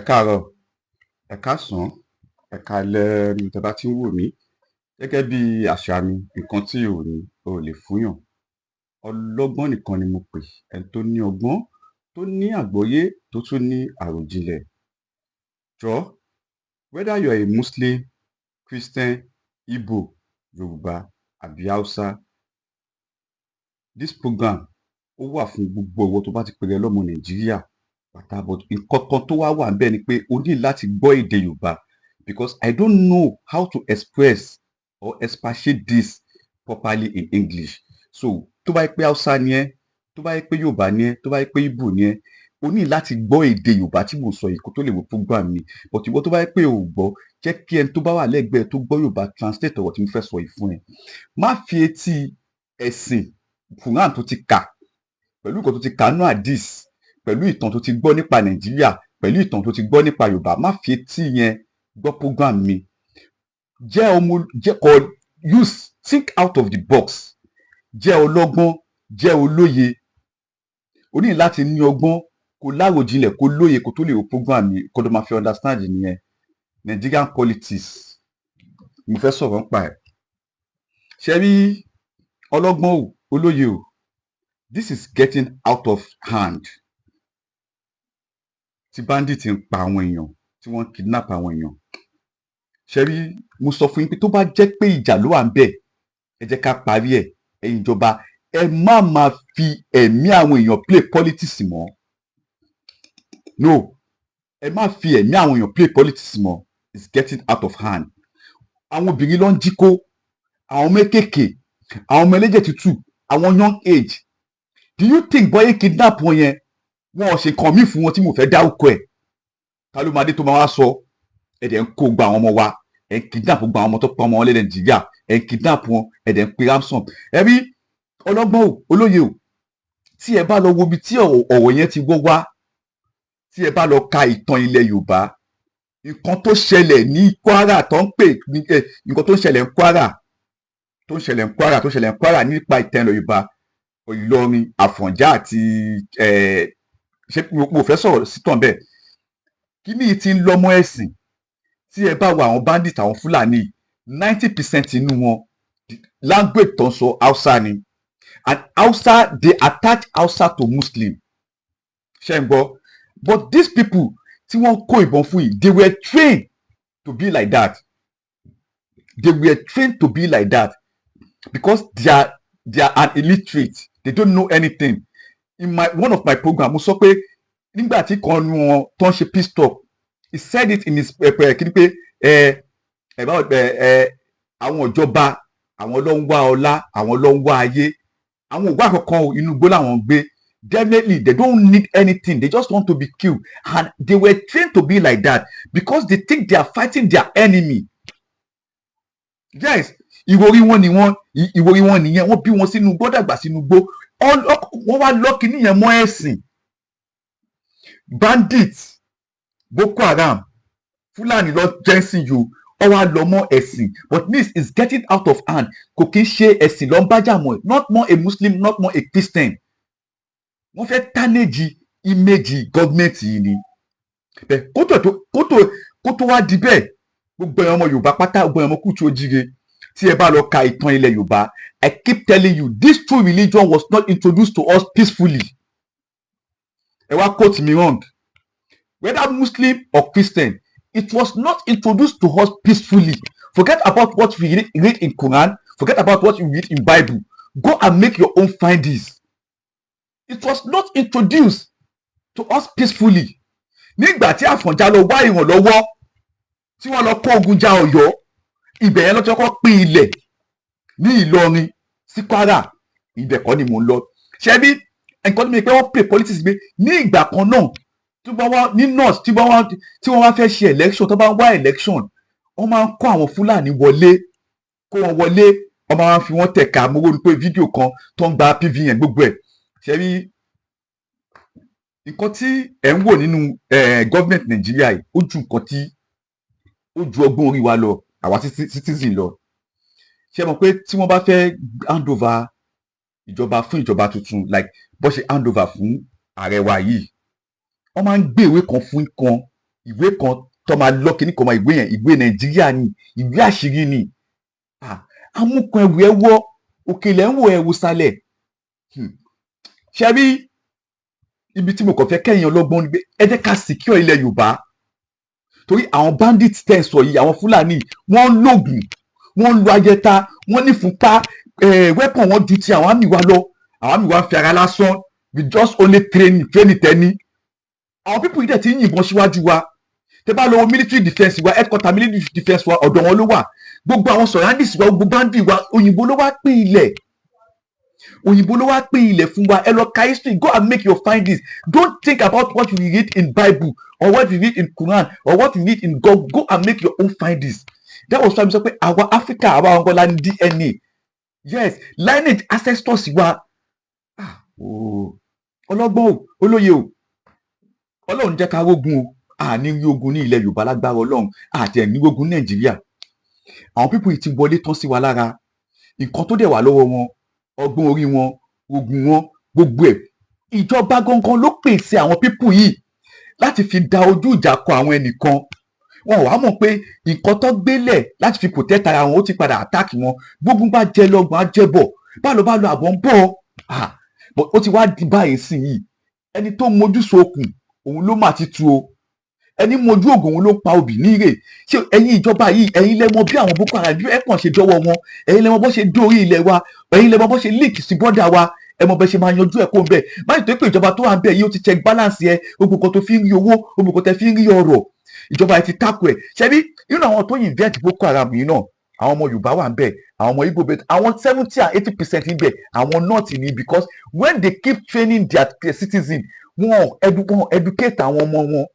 Ẹ káàárọ̀, ẹ káàsán, ẹ káalẹ́ níbi tẹ́ bá ti ń wò mí. Gẹ́gẹ́ bí àṣà mi, nǹkan tí o ò ní, o ò lè fúnyàn. Ọlọ́gbọ́n nìkan ni mo pè, ẹni tó ní ọgbọ́n, tó ní àgbọ́yé, tó tún ní àròjinlẹ̀. Jọ̀ọ́, whether you are a Muslim, Christian, Igbo, Yorùbá àbí Hausa, this program, ó wà fún gbogbo ìwọ tó bá ti pera ẹ lọ́mọ Nàìjíríà pátá. But nǹkan kan tó wá wà ńbẹ̀ ni pé o ní láti gbọ́ èdè Yorùbá, because I don't know how to express or expatiate this properly in English. So tó bá jẹ́ pé Hausa ni ẹ́, tó bá jẹ́ pé Yorùbá ni ẹ́, tó bá jẹ́ pé Igbo ni ẹ́, o ní láti gbọ́ èdè Yorùbá tí mò ń sọ yìí kó tó lè wo program mi. But ìwọ tó bá jẹ́ pé o ò gbọ́, jẹ́ kí ẹni tó bá wà lẹ́gbẹ̀ẹ́ tó gbọ́ Yorùbá translate ọ̀rọ̀ tí mo fẹ́ sọ yìí fún ẹ. Má fi etí ẹ̀sìn Quran tó ti kà, pẹ̀lú nǹkan tó ti kà nínú Hadith, pẹ̀lú ìtàn tó ti gbọ́ nípa Nàìjíríà, pẹ̀lú ìtàn tó ti gbọ́ nípa Yorùbá, má fi etí yẹn gbọ́ program mi. Jẹ́ ọmọ, jẹ́ kó use think out of the box. Jẹ́ ọlọ́gbọ́n, jẹ́ olóye. O ní láti ní ọgbọ́n, kó láròjinlẹ̀, kó lóye, kó tó lè wo program mi, kó tó máa fi understand nìyẹn. Nigerian politics mo fẹ́ sọ̀rọ̀ nípa ẹ̀. Ṣé rí, ọlọ́gbọ́n o, olóye o, this is getting out of hand. Tí bandit ń pa àwọn èèyàn, tí wọ́n ń kidnap àwọn èèyàn, ṣé rí, mo sọ fún yín pé tó bá jẹ́ pé ìjà ló wà ńbẹ̀, ẹ jẹ́ ká parí ẹ̀. Ẹ̀yin ìjọba, ẹ má máa fi ẹ̀mí àwọn èèyàn play politics mọ́. No, ẹ má fi ẹ̀mí àwọn èèyàn play politics mọ́. It's getting out of hand. Àwọn obìnrin ló ń jí kó, àwọn ọmọ kéékèèké, àwọn ọmọ ẹlẹ́jẹ̀ tútù, àwọn young age. Do you think bọ́yé kidnap wọn yẹn, wọn ò ṣe nǹkan míì fún wọn tí mo fẹ́ dárúkọ ẹ̀? Ta ló máa dé tó máa wá sọ? Ẹ dẹ̀ ń kó gba àwọn ọmọ wa, ẹ̀ ń kidnap gba àwọn ọmọ tó pa ọmọ wọn lé Nàìjíríà, ẹ̀ ń kidnap wọn, ẹ̀ dẹ̀ ń pe ransom. Ẹ rí, ọlọ́gbọ́n o, olóye o, tí ẹ bá lọ wo ibi tí ọ̀rọ̀ yẹn ti wọ́ wá, tí ẹ bá lọ ka ìtàn ilẹ̀ Yorùbá, nǹkan tó ṣẹlẹ̀ ní Kwara tó ń pè ní nǹkan tó ń ṣẹlẹ̀ ní Kwara, tó ń ṣẹlẹ̀ ní Kwara, tó ṣẹlẹ̀ ní Kwara nípa ìtàn ilẹ̀ Yorùbá, Ìlọrin, Àfọ̀njá àti ṣé mo fẹ́ sọ̀rọ̀ sítàn bẹ́ẹ̀. Kíní ti ń lọ́mọ ẹ̀sìn. Tí ẹ bá wo àwọn bandit, àwọn Fúlàní, 90% inú wọn, language tó ń sọ, Hausa ni. And Hausa, they attach Hausa to Muslim. Ṣé ń gbọ́? But these people tí wọ́n kó ìbọn fún yìí, they were trained to be like that. They were trained to be like that because they are an illiterate. They don't know anything. In my one of my program, mo sọ pé nígbà tí kan nu wọn tó ń ṣe peace talk, he said it in his kí ni pé ẹ ẹ báwo ẹ ẹ àwọn ìjọba, àwọn ló ń wá ọlá, àwọn ló ń wá ayé, àwọn ò wá kankan o, inú igbó làwọn ń gbé. Definitely they don't need anything, they just want to be killed. And they were trained to be like that because they think they are fighting their enemy. Yes, ìròrí wọn ni wọn, ìròrí wọn nìyẹn. Wọ́n bí wọn sínú igbó, dàgbà sínú igbó, wọ́n wá lọ́ọ̀kì níyẹn mọ́ ẹ̀sìn. Bandits, Boko Haram, Fúlàní lọ jẹ́sìn yìí o, ọ wá lọ mọ́ ẹ̀sìn. But this is getting out of hand. Kò kí ń ṣe ẹ̀sìn ló ń bájà mọ́, not more a Muslim, not more a Christian. Wọ́n fẹ́ tarnish image government yìí ni. Bẹ́ẹ̀ kó tó wá di bẹ́ẹ̀, gbogbo ẹ̀yàn ọmọ Yorùbá pátá, gbogbo ẹ̀yàn ọmọ káàárọ̀ oòjíire, tí ẹ bá lọ ka ìtàn ilẹ̀ Yorùbá, I keep telling you, this true religion was not introduced to us peacefully. Ẹ wá quote me wrong. Whether Muslim or Christian, it was not introduced to us peacefully. Forget about what we read in Quran, forget about what you read in Bible, go and make your own findings. It was not introduced to us peacefully. Nígbà tí Àfọ̀njá lọ wá ìrànlọ́wọ́, tí wọ́n lọ kó ogun ja Ọ̀yọ́, ibẹ̀ yẹn ló ti kọ́kọ́ pín ilẹ̀ ní Ìlọrin sí Kwara. Ibẹ̀ kọ́ ni mò ń lọ. Ṣebí nǹkan tó mi pé wọ́n play politics gbé ní ìgbà kan náà, tí wọ́n wá ní north, tí wọ́n wá fẹ́ ṣe election, tó bá ń wá election, wọ́n máa ń kó àwọn Fúlàní wọlé, kó wọn wọlé, wọ́n máa ń fi wọ́n tẹ̀ka. Mo wọ́n pé fídíò kan tó ń gba PVN gbogbo ẹ̀. Ṣebí nǹkan tí ẹ̀ ń wò nínú government Nàìjíríà yìí, ó ju nǹkan tí ó ju ọgbọ́n orí wa lọ, àwa citizen lọ. Ṣé mọ̀ pé tí wọ́n bá fẹ́ hand over ìjọba fún ìjọba tuntun, like bó ṣe hand over fún ààrẹ wa yìí, wọ́n máa ń gbé ìwé kan fún kan. Ìwé kan tó máa lọ kíní kan máa, ìwé yẹn, ìwé Nàìjíríà ni, ìwé àṣírí ni. Amúkan ẹrù ẹ wọ òkèlè ń wò ẹ wò sálẹ̀. Ṣe rí ibi tí mo kàn fẹ́ kẹ́yìn ọlọ́gbọ́n ni pé ẹ jẹ́ ká secure ilẹ̀ Yorùbá, torí àwọn bandits tẹ̀ ń sọ yìí, àwọn Fúlàní, wọ́n ń lògùn, wọ́n ń lo ayẹta, wọ́n ní fúnpá, weapon wọn ju ti àwọn army wa lọ. Àwọn army wa ń fi ara lásán with just only training, training tẹ́ni. Àwọn people yìí dẹ̀ ti ń yìnbọn síwájú wa. Tẹ́ bá lọ wo military defence wa, headquarter military defence wa, ọ̀dọ̀ wọn ló wà. Gbogbo àwọn surroundings wa, gbogbo boundary wa, òyìnbó ló wá pín ilẹ̀, òyìnbó ló wá pín ilẹ̀ fún wa. Ẹ lọ ka history, go and make your findings. Don't think about what you read in Bible or what you read in Quran or what you read in God. Go and make your own findings. That was why we sọ pé àwa Africa, àwa Angola ní DNA, yes, lineage, ancestors wa. Ah, oh, ọlọ́gbọ́n o, olóye o, Ọlọ́run jẹ́ ká rógun o. Àní rí ogun ní ilẹ̀ Yorùbá lágbára Ọlọ́run, àti ẹ̀ ní rógun ní Nàìjíríà. Àwọn people yìí ti wọlé tán sí wa lára. Nǹkan tó dẹ̀ wà lọ́wọ́ wọn, ọgbọ́n orí wọn, ogun wọn, gbogbo ẹ̀, ìjọba gangan ló pèsè àwọn people yìí láti fi da ojú ìjà kọ àwọn ẹnìkan. Wọn wàá mọ̀ pé nǹkan tó gbélẹ̀ láti fi protect ara wọn, ó ti padà attack wọn. Gbógun bá jẹ lọ́gbọ̀n, á jẹ́ bọ̀ bá lọ bá lọ, àbọ̀ ń bọ̀. Ah, but ó ti wá di báyìí sí yìí, ẹni tó mójú sókun òun ló mà ti tu o. Ẹni mojú ògùn òun ló pa obì ní ìrè. Ṣé ẹ̀yin ìjọba yìí, ẹ̀yin lẹ mọ̀ bí àwọn Boko Haram bí ẹ̀pọ̀n ṣe dọ́wọ́ wọn, ẹ̀yin lẹ mọ̀ bó ṣe dórí ilẹ̀ wa, ẹ̀yin lẹ mọ̀ bó ṣe leak sí border wa. Ẹ mọ̀ bẹ́ ṣe máa yanjú ẹ̀ kó ń bẹ̀ báyìí, tó pé ìjọba tó wà ń bẹ̀ yìí, ó ti check balance yẹ gbogbo nǹkan tó fi ń rí owó, gbogbo nǹkan tẹ fi ń rí ọrọ̀, ìjọba ẹ ti tako ẹ̀. Ṣebí nínú àwọn tó invent Boko Haram yìí náà, àwọn ọmọ Yorùbá wà ń bẹ̀, àwọn ọmọ Igbo bẹ̀, àwọn 70 and 80% ń bẹ̀, àwọn North ni, because when they keep training their citizen, wọn educate àwọn ọmọ wọn,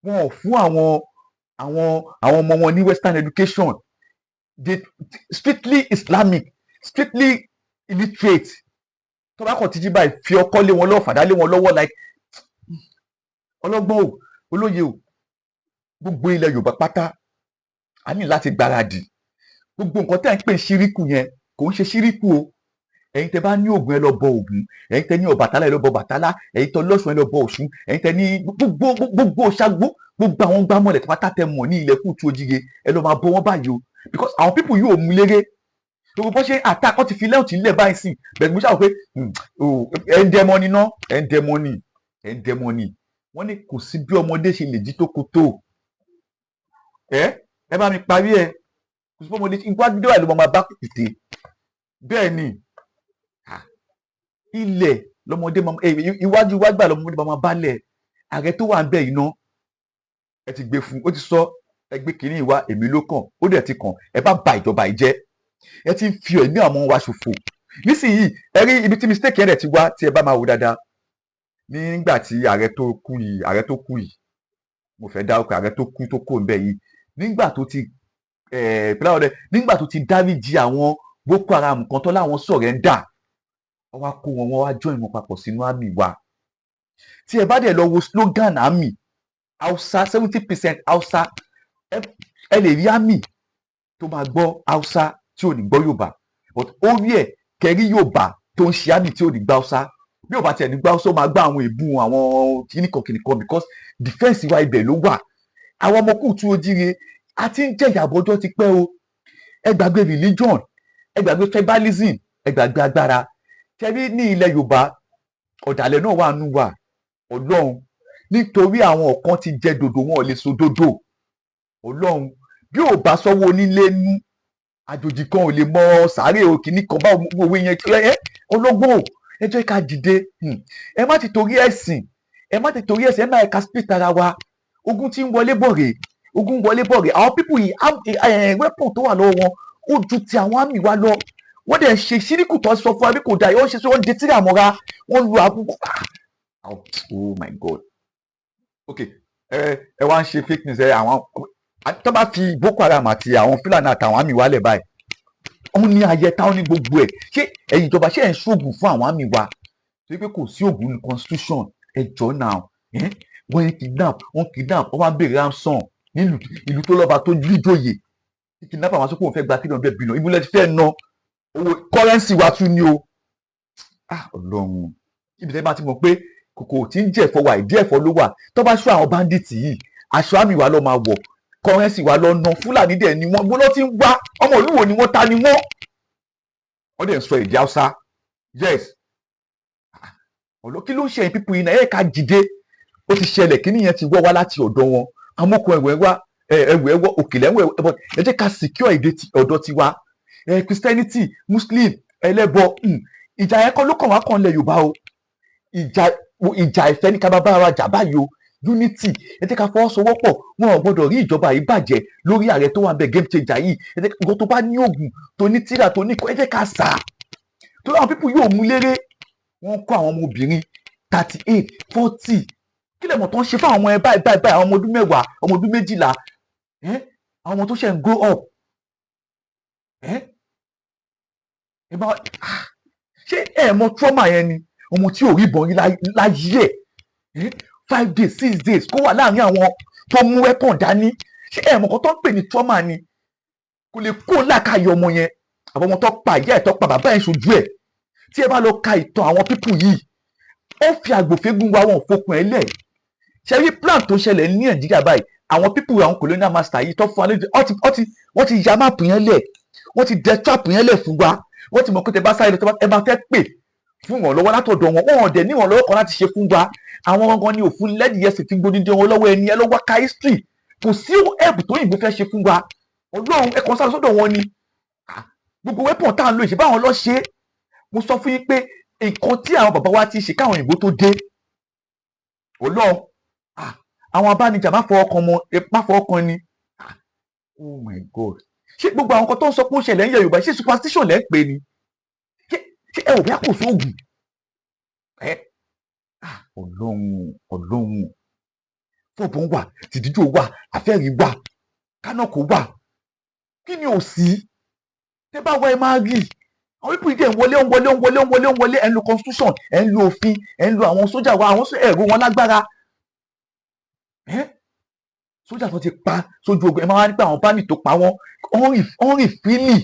wọn ò fún àwọn ọmọ wọn ní western education. They strictly Islamic, strictly illiterate. Tó bá kàn títí báyìí, fi ọkọ́ lé wọn lọ́wọ́, fàdá lé wọn lọ́wọ́, like ọlọ́gbọ́n o, olóye o, gbogbo ilẹ̀ Yorùbá pátá, a ní láti gbáradì. Gbogbo nǹkan tẹ́ ẹ̀ ń pè ní ṣíríkù yẹn, kò ń ṣe ṣíríkù o. Ẹ̀yin tẹ́ bá ní Ògún, ẹ lọ bọ Ògún. Ẹ̀yin tẹ́ ní Ọbàtálá, ẹ lọ bọ Ọbàtálá. Ẹ̀yin tẹ́ lọ́ṣun, ẹ lọ bọ Ọ̀ṣun. Ẹ̀yin tẹ́ ní gbogbo gbogbo ṣàgbó, gbogbo àwọn gbámọ̀lẹ̀ pátá tẹ́ mọ̀ ní ilẹ̀ kùtù òjìye, ẹ lọ máa bọ wọ́n báyìí o, because àwọn people yóò mú léré. Gbogbo bó ṣe attack, wọ́n ti fi lẹ́hùn tí ń lẹ̀ báyìí sí bẹ̀rẹ̀. Mo ṣàwọn pé ẹ̀ ń dẹ́mọ́ ni ná, ẹ̀ ń dẹ́mọ́ ni, ẹ̀ ń dẹ́mọ́ ni. Wọ́n ní kò sí bí ọmọdé ṣe lè jí tó kó tó. Ẹ bá mi parí ẹ. Kò sí bí ọmọdé iwájú dé wà ló máa bá kùkùté. Bẹ́ẹ̀ ni, ilẹ̀ lọmọdé máa iwájú iwájú bá lọmọdé máa bá lẹ̀. Ààrẹ tó wà ń bẹ̀ yìí ná, ẹ ti gbé fún, ó ti sọ, ẹ gbé kínní ìwá èmi ló kàn, ó dẹ̀ ti kàn. Ẹ bá ba ìjọba yìí jẹ́, ẹ ti ń fi ẹ̀mí àwọn wa ṣòfò nísìnyìí. Ẹ rí ibi tí mistake yẹn dẹ̀ ti wá. Tí ẹ bá máa wò dáadáa, nígbà tí ààrẹ tó kú yìí, ààrẹ tó kú yìí, mo fẹ́ dárúkọ ààrẹ tó kú, tó kó ń bẹ̀ yìí, nígbà tó ti nígbà tó ti dáríjì àwọn Boko Haram kan tó láwọn surrender, wọ́n wá kó wọn, wọ́n wá join wọn papọ̀ sínú army wa. Tí ẹ bá dẹ̀ lọ wo slogan army, Hausa, 70% Hausa. Ẹ lè rí army tó máa gbọ́ Hausa tí ò ní gbọ́ Yorùbá, but ó rí ẹ̀ kẹrí Yorùbá tó ń ṣe army tí ò ní gbọ́ Hausa. Bí ò bá tiẹ̀ ní gbọ́ Hausa, ó máa gbọ́ àwọn èébú, àwọn kìnnìkan kìnnìkan, because defence wa ibẹ̀ ló wà. Àwọn ọmọ kùtù ojíire, a ti ń jẹ̀yà bọ́jọ́ ti pẹ́ o. Ẹ gbàgbé religion, ẹ gbàgbé tribalism, ẹ gbàgbé agbára tẹ́rí ní ilẹ̀ Yorùbá. Ọ̀dàlẹ̀ náà wà nù wà Ọlọ́run, nítorí àwọn kan ti jẹ dòdò, wọn ò lè so dòdò. Ọlọ́run, bí ò bá sọ́wọ́ onílé nú, àjòjì kan ò lè mọ sàárè òkìní kan báwo owó yẹn. Ẹ ọlọ́gbọ́n o, ẹ jẹ́ ká dìde. Ẹ má ti torí ẹ̀sìn, ẹ má ti torí ẹ̀sìn, ẹ má ẹ̀ka split ara wa. Ogun tí ń wọlé bọ̀ rèé, ogun wọlé bọ̀ rèé. Àwọn people yìí, weapon tó wà lọ́wọ́ wọn, ó ju ti àwọn army wa lọ. Wọ́n dẹ̀ ṣe ṣíríkù tó sọ fún wa bí kò dáa, wọ́n ṣe sí, wọ́n di tíra mọ́ra, wọ́n lu àbúkù. Oh my God, okay, ẹ wá ń ṣe fake news. Ẹ àwọn tó bá fi Boko Haram àti àwọn Fúlàní àtàwọn army wálẹ̀ báyìí, wọ́n ní ayẹta, wọ́n ní gbogbo ẹ̀. Ṣé ẹ̀yin ìjọba, ṣé ẹ̀ ń ṣoògùn fún àwọn army wa? Torí pé kò sí ògùn ní constitution. Ẹ jọ náà, wọ́n kidnap, wọ́n kidnap, wọ́n wá béèrè ransom nílùú ìlú tó lọ́ba, tó níjòyè. Kidnap, àwọn sọ́kò fẹ́ gba 300 billion. Ìbúlẹ̀ ti fẹ́ ná owó currency wa tún ní o. Ah, Ọlọ́run, ibi tẹ́ bá ti mọ̀ pé kòkò tí ń jẹ̀fọ́ wà, ìdí ẹ̀fọ́ ló wà. Tó bá ṣọ́ àwọn bandits yìí, Aṣọ army wa ló máa wọ̀, currency wa lọ ná. Fúlàní dẹ̀ ni wọ́n gbọ́dọ̀ ti ń wá. Ọmọ ìlú wo ni wọ́n? Ta ni wọ́n? Wọ́n dẹ̀ ń sọ èdè Haúsá. Yes, ọ̀lọ́ kí ló ń ṣe ẹ̀yin people yìí náà? Ẹ̀ ká jìde. Ó ti ṣẹlẹ̀, kí nìyẹn ti wọ́ wá láti ọ̀dọ̀ wọn. Amókun ẹ̀wẹ̀ wá, ẹ̀wẹ̀ ẹ̀wọ̀ òkèlè ẹ̀wẹ̀ ẹ̀wọ̀. Ẹ jẹ́ ká secure èdè ọ̀dọ̀ tiwa. Christianity, Muslim, ẹlẹ́bọ, ìjà yẹn kọ́ ló kàn wá kàn lẹ̀ Yorùbá o. Ìjà ìfẹ́ ní ká bá bára jà báyìí o. Unity, ẹ jẹ́ ká fọwọ́sowọ́pọ̀. Wọn ò gbọ́dọ̀ rí ìjọba yìí bàjẹ́ lórí ààrẹ tó wà ń bẹ, game changer yìí. Ẹ jẹ́ nǹkan tó bá ní oògùn, tó ní tíra, tó ní kọ́, ẹ jẹ́ ká sà á tó. Àwọn people yóò mú léré. Wọ́n kó àwọn ọmọbìnrin 38, 40. Kí lè mọ̀ tó ń ṣe fún àwọn ọmọ ẹ báyìí báyìí báyìí? Àwọn ọmọ ọdún 10, ọmọ ọdún 12, ẹ́ àwọn ọmọ tó ṣe ń grow up. Ẹ bá ṣé ẹ mọ trauma yẹn ni? Ọmọ tí ò rí ìbọn rí láyé ẹ, 5 days, 6 days, kó wà láàrin àwọn tó mú weapon dání. Ṣé ẹ mọ̀ kan tó ń pè ní trauma ni? Kò lè kó làákàyè ọmọ yẹn. Àwọn ọmọ tó pa ìyá ẹ̀, tó pa bàbá ẹ̀ ṣojú ẹ̀. Tí ẹ bá lọ ka ìtàn àwọn people yìí, ó fi àgbòfégún wa, wọn ò fokùn ẹ̀ lẹ̀. Ṣe rí plan tó ṣẹlẹ̀ ní Nàìjíríà báyìí? Àwọn people, àwọn colonial master yìí tó fún wa lójú, wọ́n ti ya map yẹn lẹ̀, wọ́n ti dẹ trap yẹn lẹ̀ fún wa. Wọ́n ti mọ̀ pé tẹ bá sáré lọ, ẹ máa fẹ́ pè fún ìrànlọ́wọ́ látọ̀dọ̀ wọn. Wọn ò dẹ̀ ní ìrànlọ́wọ́ kan láti ṣe fún wa. Àwọn gangan ni òfin lẹ́dìí ẹsẹ̀ fi gbódìdí wọn lọ́wọ́. Ẹni ẹ lọ́wọ́ ká history, kò sí help tó yìnbó fẹ́ ṣe fún wa. Ọlọ́run, ẹ kàn sáré sọ́dọ̀ wọn ni. Gbogbo weapon tá à ń lò, ìṣe báwọn lọ ṣe é. Mo sọ fún yín pé nǹkan tí àwọn bàbá wa ti ṣe káwọn òyìnbó tó dé. Ọlọ́run, àwọn abánijà, má fọwọ́ kan mọ, má fọwọ́ kan ni. Oh my God, ṣé gbogbo àwọn kan tó ń sọ pé ó ṣẹlẹ̀ ń yẹ Yorùbá, ṣé superstition lẹ́ ń pè ní? Ṣé ẹ ò bí a kò sóògùn ẹ? Ọlọ́run, Ọlọ́run, fọ́ọ̀bọ̀n wà, tìdíjò wà, àfẹ́rí wà, kánọ̀kò wà. Kí ni ò sí? Tẹ́ bá wá, ẹ máa rí àwọn people yìí dẹ̀ ń wọlé, ń wọlé, ń wọlé, ń wọlé, ń wọlé. Ẹ̀ ń lo constitution, ẹ̀ ń lo òfin, ẹ̀ ń lo àwọn sójà wa, àwọn ẹ̀rọ wọn lágbára ẹ̀. Sójà tó ti pa sójú ogun, ẹ máa wá nípa àwọn bandit tó pa wọ́n. Wọ́n rìn freely,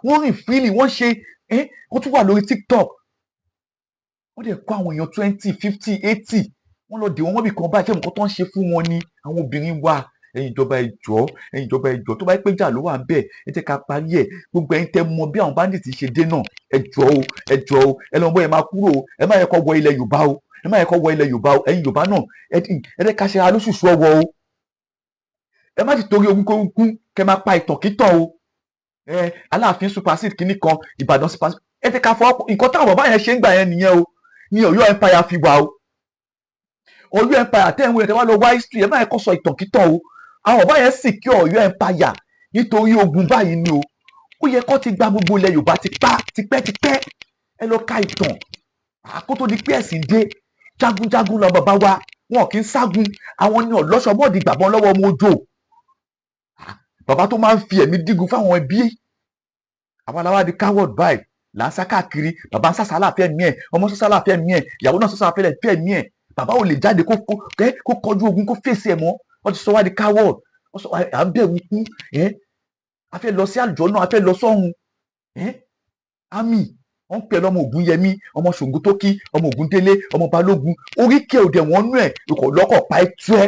wọ́n rìn freely, wọ́n ṣe ẹ́. Wọ́n tún wà lórí TikTok. Wọ́n dẹ̀ kó àwọn èèyàn 20, 50, 80, wọ́n lọ dè wọ́n wọ́n bì kan báyìí. Ṣé nǹkan tó ń ṣe fún wọn ni àwọn obìnrin wa? Ẹ̀yin ìjọba, ẹ jọ̀ọ́. Ẹ̀yin ìjọba, ẹ jọ̀ọ́. Tó bá yẹ pé jà ló wà ń bẹ̀, ẹ jẹ́ ká parí ẹ̀. Gbogbo ẹ̀yin tẹ́ mọ̀ bí àwọn bandits ṣe dé náà, ẹ jọ̀ọ́ o, ẹ jọ̀ọ́ o. Ẹ lọ bọ́, ẹ máa kúrò o. Ẹ má yẹ kó wọ ilẹ̀ Yorùbá o. Ẹ má yẹ kó wọ ilẹ̀ Yorùbá o. Ẹ̀yin Yorùbá náà, ẹ jẹ́ ká ṣe ara lóṣùṣù ọwọ́ o. Ẹ má ti torí ogun kógun kẹ́ máa pa ìtàn kítàn o. Ẹ Aláàfin supersede kínní kan, Ìbàdàn supersede. Ẹ jẹ́ ká fọwọ́ nǹkan táwọn bàbá yẹn ṣe ń gbà yẹn nìyẹn o, ní Ọ̀yọ́ empire fi wà o. Ọ̀yọ́ empire tẹ́ ń wo yẹn, tẹ́ wá lọ wá history, ẹ má yẹ kó sọ ìtàn kítàn o. Àwọn bàbá yẹn secure Ọ̀yọ́ empire nítorí ogun báyìí ni o. Ó yẹ kó ti gba gbogbo ilẹ̀ Yorùbá ti pa tipẹ́tipẹ́. Ẹ lọ ka ìtàn àkótó di pé ẹ̀sìn dé. Jagunjagun lọ bàbá wa, wọn kì í ságun. Àwọn ní ọlọ́sọmọ́ọ̀dì gbàbọ́n lọ́wọ́ ọmọ ojo. Bàbá tó máa ń fi ẹ̀mí dígun fáwọn ẹbí. Àwọn aláwa di coward báyìí, là ń sá káàkiri. Bàbá ń sàsálà fẹ́ mí ẹ̀, ọmọ sàsálà fẹ́ mí ẹ̀, ìyàwó náà sàsálà fẹ́ mí ẹ̀. Bàbá ò lè jáde kó kọjú ogun, kó fèsì ẹ̀ mọ́. Wọ́n ti sọ wá di coward. Wọ́n sọ à ń bẹ̀rù ikú ẹ́. A fẹ́ lọ sí àlùjọ náà, a fẹ́ lọ sọ́run ẹ́. Àmì wọ́n ń pè lọ́mọ Ògúnyẹmí, ọmọ Ṣògùntókí, ọmọ Ògúndélé, ọmọ Balógun. Oríkè òde wọn nú ẹ̀ ikọ̀ lọ́kọ̀ pa ẹ́ tú ẹ́.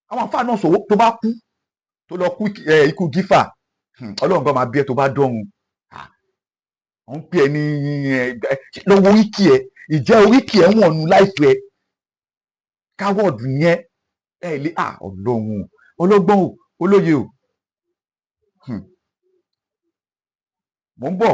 Àwọn àfáà náà sọ̀wọ́ tó bá kú, tó lọ kú ikú gífà, Ọlọ́run bá máa bí ẹ tó bá dọ̀run. Wọ́n ń pè ẹ́ ní lọ́wọ́ oríkì ẹ̀. Ìjẹ́ oríkì ẹ̀ wọ̀n nu láìpẹ́ ẹ. Coward yẹn ẹ lé à. Ọlọ́run ọlọ́gbọ́n o, olóye o. Mò ń bọ̀.